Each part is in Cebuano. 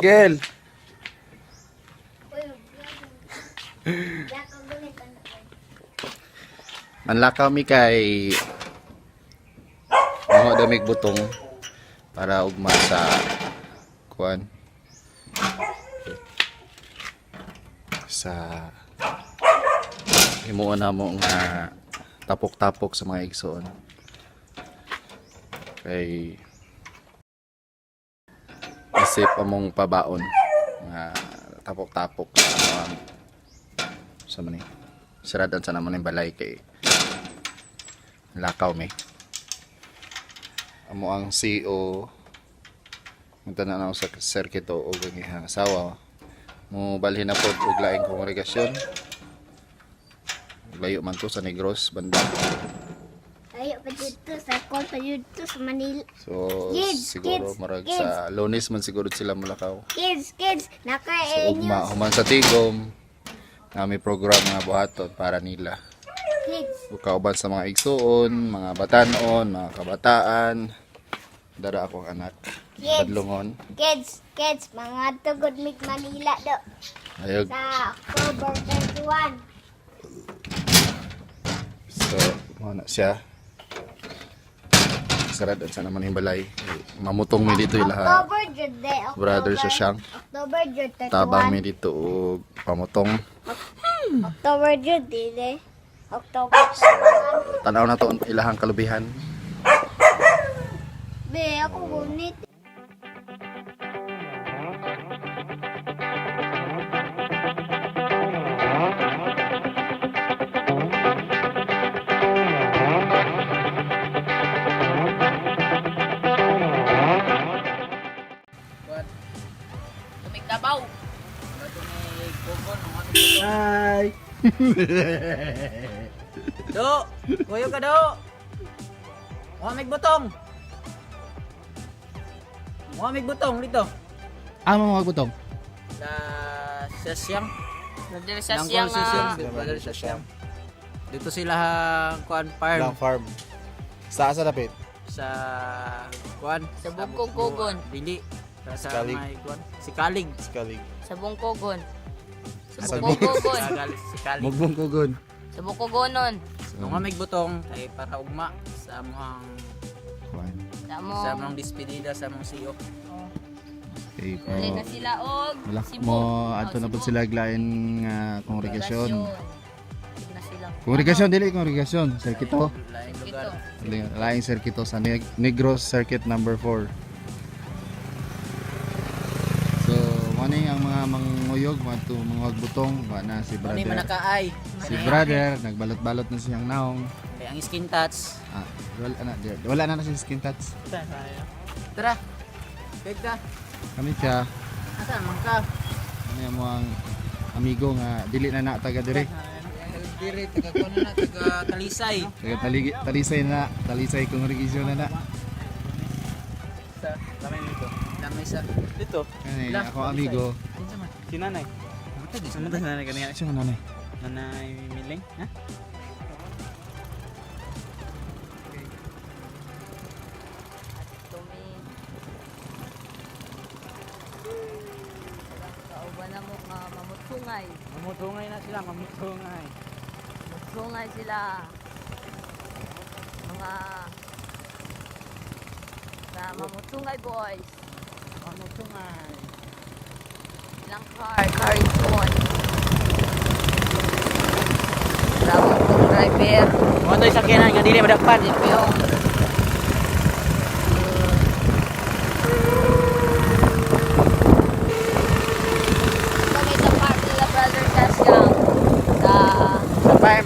Miguel. Manlakaw mi kay mga damig butong para ugma sa kuan sa himuon namo nga tapok-tapok sa mga igsoon kay isip among pabaon nga tapok-tapok sa sa man eh. Siradan sa naman yung balay kay lakaw mi amo ang CO munta na ako sa circuit o og ang iyang asawa mo balhin na pod og laing kongregasyon, layo man to sa Negros banda. Ayo pa dito sa kon pa dito sa Manila. So Kids, siguro kids, marag kids. sa Lunes man siguro sila mulakaw. Kids, kids, naka So ugma human sa Tigom na may program nga buhaton para nila. Kids. Ug kauban sa mga igsuon, mga batanon, mga kabataan. Dara akong anak. Kids. Badlongon. Kids, kids, mga tugod mig Manila do Ayog. sa October 31. So, mo na siya. Sarad sa naman yung balay. Mamutong mi dito ilaha. October jud de, October. Brother sa siyang. October jud 31. Tabang mi dito og pamutong. October jud dili. October 31. Tanaw na to ang ilahang kalubihan. Be, ako gunit. Tumig Davao. Hi. Do! Kuyo ka do! Muhamig butong! Muhamig butong dito. Amo mga butong. Sa sa siyang. Brother sa siyang Sa siyang. ah, Brother sa siyang. Dito sila ang kuan farm Lang farm. Sa asa dapit? Sa kuan Sa Bungkog-Kugon. Dili sa Sikalig. may kuan Sikalig. Sikalig. Sa Bungkogon. Sa Sa Bungkogon. Sikalig. Sikalig. Mugbong kugon. Sa Bungkogonon. Muhamig butong kay para ugma sa among Sa mo. sa among dispedida sa among CEO. Okay, po. Uli na sila og Malak Cebu. mo adto na Oh, pud Cebu. sila aglain nga kongregasyon. Uli na sila. Kongregasyon dili kongregasyon, circuito. Laing lugar. Ito. Laing circuito sa Negros Circuit number 4. So, mo ni ang mga manguyog, mga to mga butong, wa na si Ano ni brother. manakaay. Si brother nagbalot-balot na siyang naong. Kay ang skin touch. Ah, wala na wala na na siya skin touch. Tara. Beg ka. Kami siya. Asa man ka? Ano yung mga amigo nga dili na na taga dire. Dire taga kuno na taga Talisay. Taga Talisay na, Talisay kongregasyon na na. Sa lamay nito. Lamay sa Dito, Kani Lah, ako amigo. kinsa man? si nanay. Ano ba si nanay kanina? Siya nga nanay. Nanay Miling? Ha? Tumi. Kauban na mo nga mamutsungay. Mamutungay na sila, mamutungay. Mamutsungay sila. Mga sa Mamutsungay boys. Mamutungay. Ilang car, car is on. Bravo po driver. Mo to'y sakyanan nga dili madakpan. Yung kami sa park nila Brother Casyang sa Sa farm.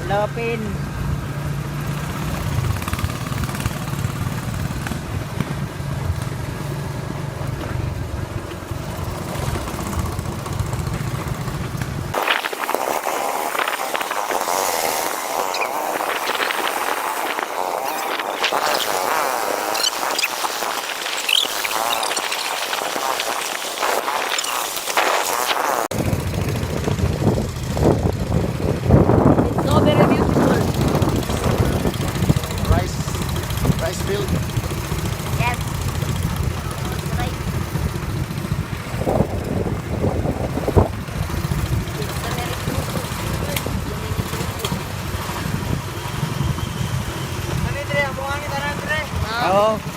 Lopin. It's so very beautiful. Rice field. Yes. Right. Oo.